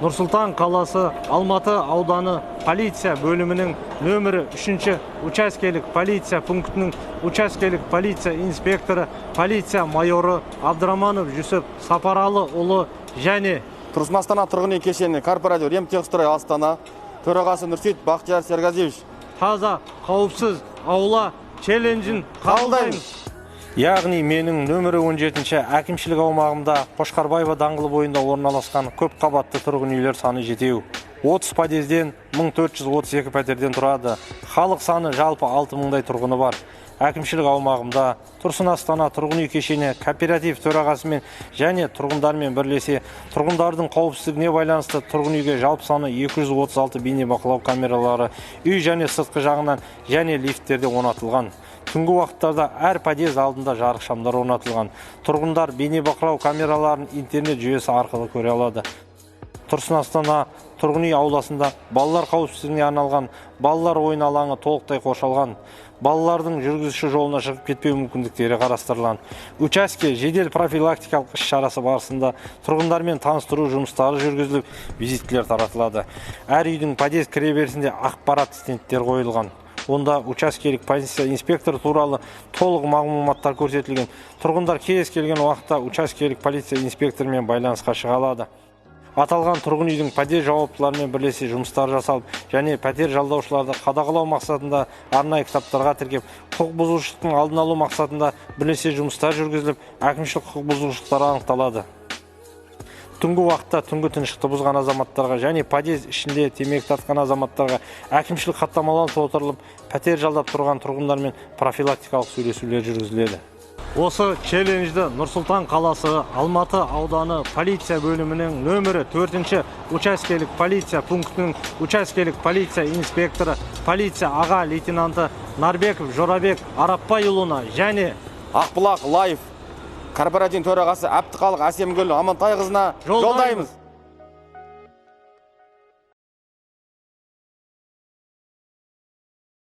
Нұр-Сұлтан қаласы Алматы ауданы полиция бөлімінің нөмірі 3-ші учаскелік полиция пунктінің учаскелік полиция инспекторы, полиция майоры Абдраманов Жүсіп Сапаралы ұлы және Тұрсын Астана тұрғын үй кешені корпоратив Ремтехстрой Астана төрағасы Нұрсейіт Бақтияр Сергазиевич таза қауіпсіз аула челленджін қабылдаймыз. Яғни менің нөмірі 17-ші әкімшілік аумағымда Қошқарбаева даңғылы бойында орналасқан көп қабатты тұрғын үйлер саны жетеу. 30 подъезден 1432 пәтерден тұрады. Халық саны жалпы 6000-дай тұрғыны бар. Әкімшілік аумағымда Тұрсын Астана тұрғын үй кешені кооператив төрағасымен және тұрғындармен бірлесе тұрғындардың қауіпсіздігіне байланысты тұрғын үйге жалпы саны 236 бейнебақылау камералары үй және сыртқы жағынан және лифттерде орнатылған. Түнгі уақыттарда әр подъезд алдында жарық шамдар орнатылған. Тұрғындар бейнебақылау камераларын интернет жүйесі арқылы көре алады. Тұрсын Астана тұрғын үй ауласында балалар қауіпсіздігіне арналған балалар ойын алаңы толықтай қоршалған. Балалардың жүргізуші жолына шығып кетпеу мүмкіндіктері қарастырылған. Учаске жедел профилактикалық іс-шарасы барысында тұрғындармен таныстыру жұмыстары жүргізіліп, визиткілер таратылады. Әр үйдің подъезд кіреберісінде ақпарат стендтер қойылған. Онда учаскелік полиция инспекторы туралы толық мағлұматтар көрсетілген. Тұрғындар кез келген уақытта учаскелік полиция инспекторымен байланысқа шыға алады. Аталған тұрғын үйдің пәтер жауаптыларымен бірлесе жұмыстар жасалып, және пәтер жалдаушыларды қадағалау мақсатында арнайы кітаптарға тіркеп, құқық бұзушылықтың алдын алу мақсатында бірлесе жұмыстар жүргізіліп, әкімшілік құқық бұзушылықтар анықталады. Түнгі уақытта түнгі тыныштықты бұзған азаматтарға және подъезд ішінде темекі тартқан азаматтарға әкімшілік хаттамалар толтырылып, пәтер жалдап тұрған тұрғындармен профилактикалық сөйлесулер жүргізіледі. Осы челленджді Нұр-Сұлтан қаласы Алматы ауданы полиция бөлімінің нөмірі 4-ші учаскелік полиция пунктінің учаскелік полиция инспекторы, полиция аға лейтенанты Нарбеков Жорабек Арапбайұлына және Ақбұлақ Лайф корпоратив төрағасы Әбдіқалық Әсемгүл Амантайқызына жолдаймыз.